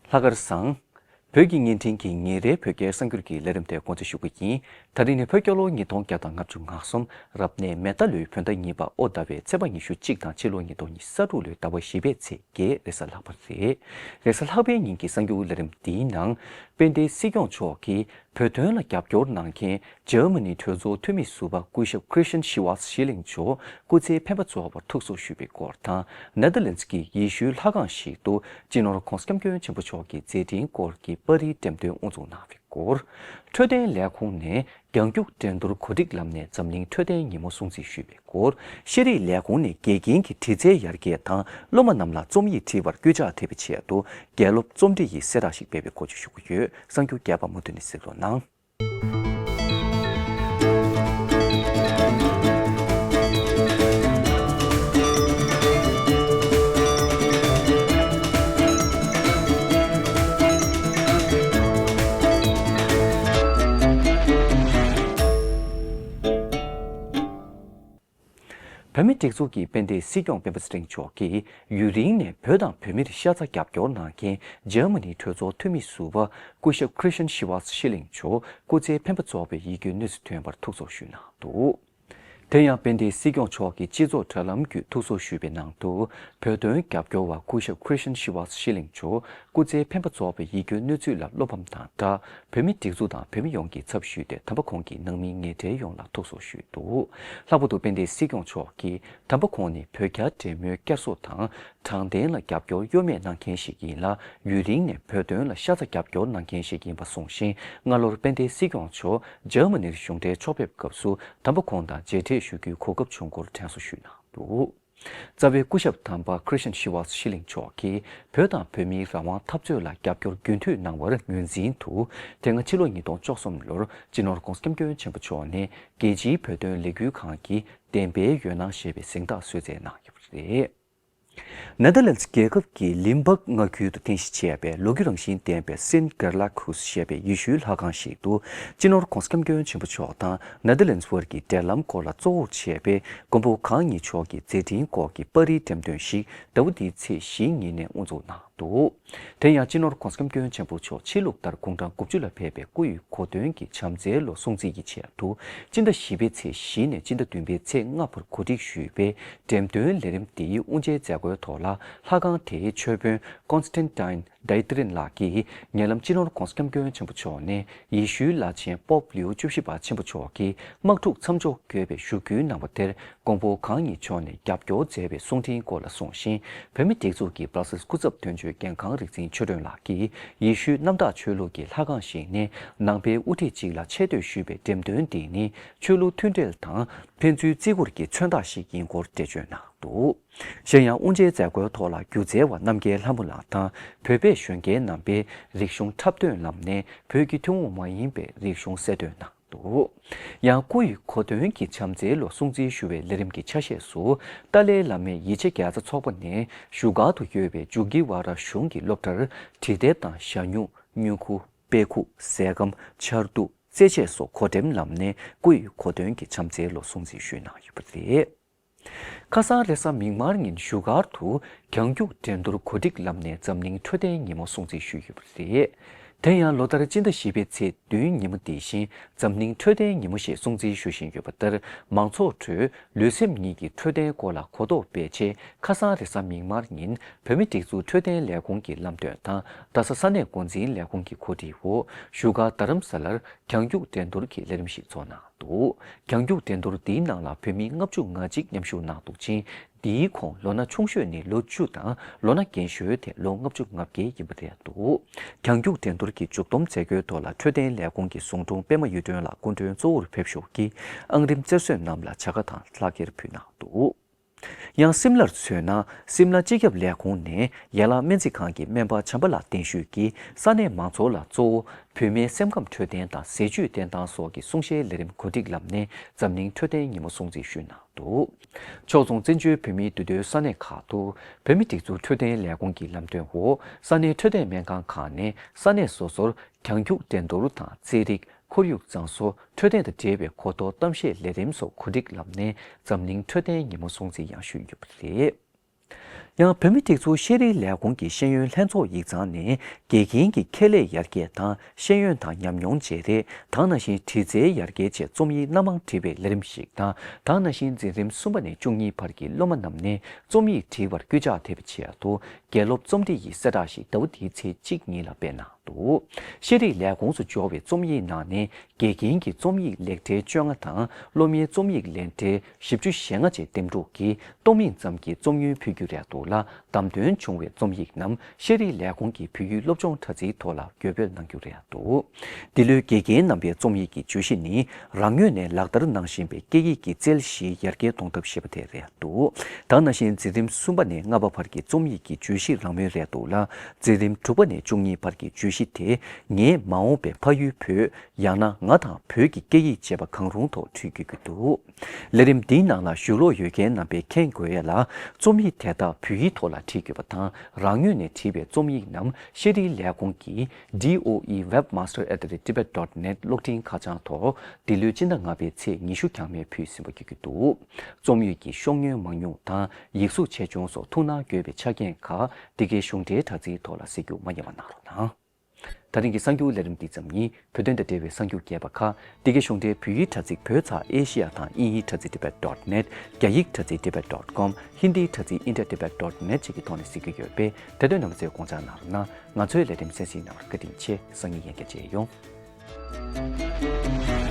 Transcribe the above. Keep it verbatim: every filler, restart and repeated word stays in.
ལྷག་དཀར་བཟང་། བོད་ཀྱི་བརྙན་འཕྲིན་གྱི་ཉིན་རེའི་བོད་སྐད་གསར་འགྱུར་གྱི་ལས་རིམ་དེ་འགོ་འཛུགས་ཞུ་གི་ཡིན། ད་རིང་ནི་བོད་རྒྱལ་ལོ་ཉིས་སྟོང་བརྒྱ་དང་ལྔ་བཅུ་ང་གསུམ་རབ་གནས་མེ་རྟ་ལོའི་བོད་ཟླ་གཉིས་པ་ཨོ་ཟླ་བའི་ཚེས་པ་ཉི་ཤུ་གཅིག་དང་ཕྱི་ལོ་ཉིས་སྟོང་ཉི་ཤུ་རྩ་དྲུག་ལོའི་ཟླ་བ་བཞི་པའི་ཚེས་བརྒྱད་རེས་གཟའ་ལྷག་པ་རེད། རེས་གཟའ་ལྷག་པའི་ཉིན་གྱི་གསར་འགྱུར་ལས་རིམ་འདིའི་ནང་། དཔལ་ལྡན་སྲིད་སྐྱོང་མཆོག་གིས་བོད་དོན་ལ་རྒྱབ་སྐྱོར་གནང་མཁན་འཇར་མ་ནིའི་གྲོས་ཚོགས་འཐུས་མི་ཟུར་པ་སྐུ་ཞབས་Christian Schwarz Schilling་མཆོག་སྐུ་ཚེའི་འཕེན་པ་རྫོགས་པར་ཐུགས་གསོ་ཞུས་པའི་སྐོར་དང་། ནེ་དར་ལེནཌ་ཀྱི་ཡེ་ཤུའི་ལྷ་ཁང་ཞིག་ཏུ་སྤྱི་ནོར་༧གོང་ས་༧སྐྱབས་མགོན་ཆེན་པོ་མཆོག་གི་མཛད་འཕྲིན་སྐོར་གྱི་པར་རིས་འགྲེམས་སྟོན་དབུ་འཛུགས་གནང་བའི་སྐོར། འཕྲོད་བསྟེན་ལས་ཁུངས་ནས་རྒྱང་རྒྱུག་འགྲན་བསྡུར་གོ་སྒྲིག་ལམ་ནས་འཛམ་གླིང་འཕྲོད་བསྟེན་ཉིན་མོ་སྲུང་བརྩི་ཞུས་པའི་སྐོར། ཤེས་རིག་ལས་ཁུངས་ནས་དགེ་རྒན་གྱི་དྲི་རྩད་ཡར་རྒྱས་དང་སློབ་མ་རྣམས་ལ་རྩོམ་ཡིག་བྲིས་པར་སྐུལ་ལྕག་ཐེབས་པའི་ཆེད་དུ་དགེ་སློབ་རྩོམ་འབྲི་ཡི་གསལ་བསྒྲགས་ཤིག་སྤེལ་བའི་སྐོར་བཅས་ཞུ་གི་ཡོད། གསར་འགྱུར་རྒྱས་པ་མུ་མཐུད་ནས་གཟིགས་རོགས་གནང་། བོད་མིའི་སྒྲིག་འཛུགས་ཀྱི་དཔལ་ལྡན་སྲིད་སྐྱོང་སྤེན་པ་ཚེ་རིང་མཆོག་གིས་ཡུན་རིང་ནས་བོད་དང་བོད་མིར་ཤ་ཚ་རྒྱབ་སྐྱོར་གནང་མཁན་འཇར་མ་ནིའི་གྲོས་ཚོགས་འཐུས་མི་ཟུར་པ་སྐུ་ཞབས་Christian Schwarz Schilling་མཆོག་སྐུ་ཚེའི་འཕེན་པ་རྫོགས་པའི་ཡིད་སྐྱོའི་གནས་ཚུལ་ཐོན་པར་ཐུགས་གསོ་ཞུས་གནང་འདུག། དེ་ཡང་དཔལ་ལྡན་སྲིད་སྐྱོང་མཆོག་གིས་སྤྱི་ཚོགས་དྲ་ལམ་བརྒྱུད་ཐུགས་གསོ་ཞུས་པའི་ནང་དུ། བོད་དོན་རྒྱབ་སྐྱོར་བ་སྐུ་ཞབས་Christian Schwarz Schilling་མཆོག་སྐུ་ཚེའི་འཕེན་པ་རྫོགས་པའི་ཡིད་སྐྱོའི་གནས་ཚུལ་ལ་བློ་ཕམ་དང་སྦྲགས། བོད་མིའི་སྒྲིག་འཛུགས་དང་བོད་མི་ཡོངས་ཀྱི་ཚབ་ཞུས་ཏེ་དམ་པ་ཁོང་གི་ནང་མི་ངོ་སྤྲོད་ཡོངས་ལ་ཐུགས་གསོ་ཞུས་འདུག། ལྷག་པར་དུ་དཔལ་ལྡན་སྲིད་སྐྱོང་མཆོག་གིས་དམ་པ་ཁོང་ནི་བོད་རྒྱ་འབྲེལ་མོལ་བསྐྱར་གསོ་དང་། དྲང་བདེན་ལ་རྒྱབ་སྐྱོར་གཡོ་མེད་གནང་མཁན་ཞིག་ཡིན་ལ། ཡུན་རིང་ནས་བོད་དོན་ལ་ཤ་ཚ་རྒྱབ་སྐྱོར་གནང་མཁན་ཞིག་ཡིན་པ་གསུངས་ཤིང་། སྔ་ལོར་དཔལ་ལྡན་སྲིད་སྐྱོང་མཆོག་འཇར་མ་ནིར་གཞུང་འབྲེལ་ཕྱོགས་ཕེབས་སྐབས་སུ་དམ་པ་ཁོང་དང་མཇལ་འཕྲད་ཞུ་རྒྱུའི་གོ་སྐབས་བྱུང་སྐོར་དྲན་གསོ་ཞུས་གནང་འདུག། རྩ་བའི་སྐུ་ཞབས་དམ་པ་Christian Schwarz Schilling་མཆོག་གིས་བོད་དང་བོད་མིའི་རང་དབང་འཐབ་རྩོད་ལ་རྒྱབ་སྐྱོར་རྒྱུན་མཐུད་གནང་བར་ངོས་འཛིན་དུ། དེ་སྔ་ཕྱི་ལོ་ཉིས་སྟོང་བཅུ་གསུམ་ལོར་སྤྱི་ནོར་༧གོང་ས་༧སྐྱབས་མགོན་ཆེན་པོ་མཆོག་ནས་རྒྱལ་སྤྱིའི་བོད་དོན་ལས་འགུལ་ཁང་གི་བདེན་པའི་འོད་སྣང་ཞེས་པའི་གཟེངས་རྟགས་གསོལ་སྩལ་གནང་ཡོད་པ་རེད། ནེ་དར་ལེནཌ་རྒྱལ་ཁབ་ཀྱི་ལིམ་བྷག་མངའ་ཁུལ་དུ་རྟེན་གཞི་བྱས་པའི་ལོ་རྒྱུས་རང་བཞིན་ལྡན་པའི་སིན་གྷེར་ལ་ཁུས་ཞེས་པའི་ཡེ་ཤུའི་ལྷ་ཁང་ཞིག་ཏུ། སྤྱི་ནོར་༧གོང་ས་༧སྐྱབས་མགོན་ཆེན་པོ་མཆོག་དང་ནེ་དར་ལེནཌ་བར་གྱི་འབྲེལ་ལམ་སྐོར་ལ་གཙོ་བོར་བྱས་པའི་མགོན་པོ་གང་ཉིད་མཆོག་གི་མཛད་འཕྲིན་སྐོར་གྱི་པར་རིས་འགྲེམས་སྟོན་ཞིག་ཟླ་བ་འདིའི་ཚེས་བཞིའི་ཉིན་ནས་དབུ་འཛུགས་གནང་འདུག། དེ་ཡང་སྤྱི་ནོར་༧གོང་ས་༧སྐྱབས་མགོན་ཆེན་པོ་མཆོག་ཕྱི་ལུགས་ལྟར་དགུང་གྲངས་དགུ་བཅུ་ལ་ཕེབས་པའི་སྐུ་ཡི་གོ་སྟོན་གྱི་བྱམས་བརྩེའི་ལོ་སྲུང་བརྩི་ཡི་ཆེད་དུ། སྤྱི་ཟླ་བཞི་པའི་ཚེས་བཞི་ནས་སྤྱི་ཟླ་བདུན་པའི་ཚེས་ལྔ་བར་གོ་སྒྲིག་ཞུས་པའི་འགྲེམས་སྟོན་ལས་རིམ་འདིའི་དབུ་འབྱེད་མཛད་སྒོའི་ཐོག་ལ། ལྷ་ཁང་དེའི་མཆོད་དཔོན་Konstantin Dietrich་ལགས་ཀྱིས། ཉེ་ལམ་སྤྱི་ནོར་༧གོང་ས་༧སྐྱབས་མགོན་ཆེན་པོ་མཆོག་ནས་ཡེ་ཤུའི་བླ་ཆེན་པོབ་ལིའུ་བཅུ་བཞི་པ་ཆེན་པོ་མཆོག་གི་དམག་འཁྲུག་མཚམས་འཇོག་དགོས་པའི་ཞུ་སྐུལ་གནང་བ་དེར། མགོན་པོ་གང་ཉིད་མཆོག་ནས་རྒྱབ་སྐྱོར་མཛད་པའི་གསུང་འཕྲིན་སྐོར་ལ་གསུངས་ཤིང་། བོད་མིའི་སྒྲིག་འཛུགས་ཀྱི་སྦྲ་སེལ་སྐུ་ཚབ་དོན་གཅོད་རྒན་ཁང་རིག་འཛིན་ཆོས་སྒྲོན་ལགས་ཀྱིས། ཡེ་ཤུའི་གནམ་བདག་ཆོས་ལུགས་ཀྱི་ལྷ་ཁང་ཞིག་ནས་ནང་པའི་དབུ་ཁྲིད་ཅིག་ལ་ཆེ་བསྟོད་ཞུས་པའི་འགྲེམས་སྟོན་འདི་ནི། ཆོས་ལུགས་མཐུན་སྒྲིལ་དང་ཕན་ཚུན་བརྩི་བཀུར་གྱི་མཚོན་རྟགས་ཤིག་ཡིན་སྐོར་འགྲེལ་བརྗོད་གནང་འདུག། གཞན་ཡང་། དབུ་འབྱེད་མཛད་སྒོའི་ཐོག་ལ། སྒྱུ་རྩལ་བ་རྣམ་རྒྱལ་ལྷ་མོ་ལགས་དང་། བོད་པའི་གཞོན་སྐྱེས་རྣམ་པས་རིག་གཞུང་འཁྲབ་སྟོན་ལམ་ནས་བོད་ཀྱི་ཐུན་མོང་མ་ཡིན་པའི་རིག་གཞུང་གསལ་སྟོན་གནང་འདུག། ཡང་། སྐུ་ཡི་གོ་སྟོན་གྱི་བྱམས་བརྩེའི་ལོ་སྲུང་བརྩི་ཞུ་བའི་ལས་རིམ་གྱི་ཆ་ཤས་སུ། ཏཱ་ལའི་བླ་མའི་ཡིད་ཆེས་རྒྱལ་ཚ་ཚོགས་པ་ནས་བཞུགས་སྒར་དུ་ཡོད་པའི་ཇུ་གི་ཝ་ར་གཞུང་གི་སློབ་གྲྭར་འབྲི་དེབ་དང་ཞྭ་སྨྱུག་སྨྱུ་གུ། དཔེ་ཁུག་ཟས་ཁམ། ཆར་གདུགས། རྩེད་ཆས་སོགས་གོ་འགྲེམས་ལམ་ནས་སྐུ་ཡི་གོ་སྟོན་གྱི་བྱམས་བརྩེའི་ལོ་སྲུང་བརྩི་ཞུས་གནང་ཡོད་པ་རེད། ཁ་སང་རེས་གཟའ་མིག་དམར་ཉིན་བཞུགས་སྒར་དུ་རྒྱང་རྒྱུག་འགྲན་བསྡུར་གོ་སྒྲིག་ལམ་ནས་འཛམ་གླིང་འཕྲོད་བསྟེན་ཉིན་མོ་སྲུང་བརྩི་ཞུས་ཡོད་པ་རེད། དེ་ཡང་ལོ་ལྟར་སྤྱི་ཟླ་བཞི་པའི་ཚེས་བདུན་ཉིན་མོ་འདི་བཞིན་འཛམ་གླིང་འཕྲོད་བསྟེན་ཉིན་མོ་ཞེས་སྲུང་བརྩི་ཞུ་བཞིན་ཡོད་པ་ལྟར། མང་ཚོགས་ཁྲོད་ལུས་སེམས་གཉིས་ཀྱི་འཕྲོད་བསྟེན་སྐོར་ལ་གོ་རྟོགས་སྤེལ་ཆེད། ཁ་སང་རེས་གཟའ་མིག་དམར་ཉིན་བོད་མིའི་སྒྲིག་འཛུགས་འཕྲོད་བསྟེན་ལས་ཁུངས་ཀྱི་ལམ་སྟོན་དང་རྡ་ས་ས་གནས་འགོ་འཛིན་ལས་ཁུངས་ཀྱི་གོ་སྒྲིག་འོག་བཞུགས་སྒར་རྡ་རམ་ས་ལར་རྒྱང་རྒྱུག་འགྲན་བསྡུར་གྱི་ལས་རིམ་ཞིག་ཚོགས་གནང་འདུག། རྒྱང་རྒྱུག་འགྲན་བསྡུར་འདིའི་ནང་ལ་བོད་མི་ལྔ་བཅུ་ང་གཅིག་མཉམ་ཞུགས་གནང་འདུག་ཅིང་། འདིའི་ཁོངས་ལོ་ན་ཆུང་ཤོས་ནི་ལོ་བཅུ་དང་ལོ་ན་རྒན་ཤོས་དེ་ལོ་ལྔ་བཅུ་ང་བརྒྱད་ཡིན་པ་རེད་འདུག། རྒྱང་རྒྱུག་འགྲན་བསྡུར་གྱི་མཇུག་སྡོམ་མཛད་སྒོའི་ཐོག་ལ་འཕྲོད་བསྟེན་ལས་ཁུངས་ཀྱི་ཟུང་དྲུང་པད་མ་གཡུ་སྒྲོན་ལགས་སྐུ་མགྲོན་གཙོ་བོར་ཕེབས་ཞུགས་ཀྱིས་ཨང་རིམ་རྩེར་སོན་རྣམས་ལ་བྱ་དགའ་དང་ལྷག་འཁྱེར་ཕུལ་གནང་འདུག། ཡང་སིམ་ལར་མཚོན་ན། སིམ་ལ་སྤྱི་ཁྱབ་ལས་ཁུངས་ནས་ཡན་ལག་སྨན་རྩིས་ཁང་གི་སྨན་པ་བྱམས་པ་ལགས་གདན་ཞུས་ཀྱིས་ས་གནས་མང་ཚོགས་ལ་གཙོ་བོ་བོད་མིའི་སེམས་ཁམས་འཕྲོད་བསྟེན་དང་ཟས་བཅུད་བསྟེན་སྟངས་སོགས་ཀྱི་གསུང་བཤད་ལས་རིམ་གོ་སྒྲིག་ལམ་ནས་འཛམ་གླིང་འཕྲོད་བསྟེན་ཉིན་མོ་སྲུང་བརྩི་ཞུས་གནང་འདུག། ཕྱོགས་མཚུངས་བཙན་བྱོལ་བོད་མིའི་འདུས་སྡོད་ས་གནས་ཁག་ཏུ་བོད་མིའི་སྒྲིག་འཛུགས་འཕྲོད་བསྟེན་ལས་ཁུངས་ཀྱི་ལམ་སྟོན་འོག་ས་གནས་འཕྲོད་བསྟེན་སྨན་ཁང་ཁག་ནས་ས་གནས་སོ་སོར་རྒྱང་རྒྱུག་འགྲན་བསྡུར་དང་རྩེད་རིགས། ཁོར་ཡུག་གཙང་བཟོ། འཕྲོད་བསྟེན་དང་འབྲེལ་བའི་གོ་རྟོགས་གཏམ་བཤད་ལས་རིམ་སོགས་གོ་སྒྲིག་ལམ་ནས་འཛམ་གླིང་འཕྲོད་བསྟེན་ཉིན་མོ་སྲུང་བརྩི་ཡང་ཞུས་ཡོད་པ་རེད། ཡང་བོད་མིའི་སྒྲིག་འཛུགས་ཤེས་རིག་ལས་ཁུངས་ཀྱི་ཤེས་ཡོན་ལྷན་ཚོགས་ཡིག་ཚང་ནས་དགེ་རྒན་གྱི་ཁྱད་ལས་ཡར་རྒྱས་དང་ཤེས་ཡོན་དང་ཉམས་མྱོང་བརྗེ་རེས་དེ་ནང་བཞིན་དྲི་རྩད་ཡར་རྒྱས་ཆེད་རྩོམ་ཡིག་སྣ་མང་བྲིས་པའི་ལས་རིམ་ཞིག་དང་། དེ་ནང་བཞིན་འཛིན་རིམ་གསུམ་པ་ནས་བཅུ་གཉིས་བར་གྱི་སློབ་མ་རྣམས་ནས་རྩོམ་ཡིག་བྲིས་པར་སྐུལ་ལྕག་ཐེབས་པའི་ཆེད་དུ་དགེ་སློབ་རྩོམ་སྒྲིག་གི་གསལ་བསྒྲགས་ཤིག་ཟླ་བ་འདིའི་ཚེས་གཅིག་ཉིན་ལ་སྤེལ་གནང་འདུག་ཤེས་རིག་ལས་ཁུངས་སུ་འབྱོར་བའི་རྩོམ་ཡིག་ནང་ནས་དགེ་རྒན་གྱི་རྩོམ་ཡིག་ལེགས་གྲས་བཅོ་ལྔ་དང་སློབ་མའི་རྩོམ་ཡིག་ལེགས་གྲས་བཞི་བཅུ་ཞེ་ལྔ་བཅས་འདེམས་སྒྲུག་གིས་སྟོང་མིན་ཙམ་གྱི་རྩོམ་ཡོན་ཕུལ་རྒྱུ་རེད་འདུག་ལ། བདམས་ཐོན་བྱུང་བའི་རྩོམ་ཡིག་རྣམས་ཤེས་རིག་ལས་ཁུངས་ཀྱི་བོད་ཡིག་སློབ་སྦྱོང་དྲ་ཚིགས་ཐོག་ལ་འགོད་འབུལ་གནང་རྒྱུ་རེད་འདུག་འདི་ལོའི་དགེ་རྒན་རྣམ་པའི་རྩོམ་ཡིག་གི་བརྗོད་གཞི་ནི། རང་ངོས་ནས་ལག་བསྟར་གནང་བཞིན་པའི་སྐད་ཡིག་གི་རྩལ་བཞི་ཡར་རྒྱས་གཏོང་ཐབས་ཞེས་པ་དེ་རེད་འདུག་དེ་ནང་བཞིན་འཛིན་རིམ་གསུམ་པ་ནས་ལྔ་པ་བར་གྱི་རྩོམ་ཡིག་གི་བརྗོད་གཞི་རང་མོས་རེད་འདུག་ལ། འཛིན་རིམ་དྲུག་པ་ནས་བཅུ་གཉིས་བར་གྱི་བརྗོད་གཞི་དེ། ངའི་མ་འོངས་པའི་ཕ་ཡུལ་བོད། ཡང་ན་ང་དང་བོད་ཀྱི་སྐད་ཡིག་བཅས་པ་གང་རུང་ཐོག་བྲིས་དགོས་ཀྱི་འདུག་ལས་རིམ་འདིའི་ནང་ལ་ཞུགས་རོགས་ཡོད་མཁན་རྣམ་པས་མཁྱེན་དགོས་ཡས་ལ། རྩོམ་ཡིག་དེ་དག་བོད་ཡིག་ཐོག་ལ་བྲིས་དགོས་པ་དང་། རང་ངོས་ནས་བྲིས་པའི་རྩོམ་ཡིག་རྣམས་ཤེས་རིག་ལས་ཁུངས་ཀྱི་D O E webmaster at the rate tibet dot net གློག་འཕྲིན་ཁ་བྱང་ཐོག་འདི་ལོའི་སྤྱི་ཟླ་ལྔ་པའི་ཚེས་ཉི་ཤུ་འགྱངས་མེད་ཕུལ་ཟིན་པ་བརྒྱུད་ཀྱི་འདུག་རྩོམ་ཡིག་གི་ཤོག་ངོས་མང་ཉུང་དང་ཡིག་གཟུགས་ཆེ་ཆུང་སོགས་ཐུགས་སྣང་དགོས་པའི་ཆ་རྐྱེན་ཁག་འདི་གའི་གཞུང་འབྲེལ་དྲ་ཚིགས་ཐོག་ལ་གཟིགས་རྒྱུ་མ་བསྙེལ་བ་གནང་རོགས་གནང་། ད་རིང་གི་གསར་འགྱུར་ལས་རིམ་འདི་ཙམ་ཡིན། བོད་དོན་དང་འབྲེལ་བའི་གསར་འགྱུར་རྒྱས་པ་ཁག་འདི་གའི་གཞུང་འབྲེལ་བོད་ཡིག་དྲ་ཚིགས་བོད་ཚགས་ཨེ་ཤི་ཡ་དང་དབྱིན་ཡིག་དྲ་ཚིགས་tibet dot net། རྒྱ་ཡིག་དྲ་ཚིགས་tibet dot com། ཧིན་དིའི་དྲ་ཚིགས india tibet dot net བཅས་ཀྱི་ཐོག་ནས་གཟིགས་རྒྱུ་ཡོད་པས། དེ་དོན་རྣམ་པ་ཚོས་དགོངས་འཇགས་གནང་རོགས་གནང་། ང་ཚོའི་ལས་རིམ་གསན་གཟིགས་གནང་བར་བཀའ་དྲིན་ཆེ། སང་ཉིན་ཡང་བསྐྱར་མཇལ་ཡོང་།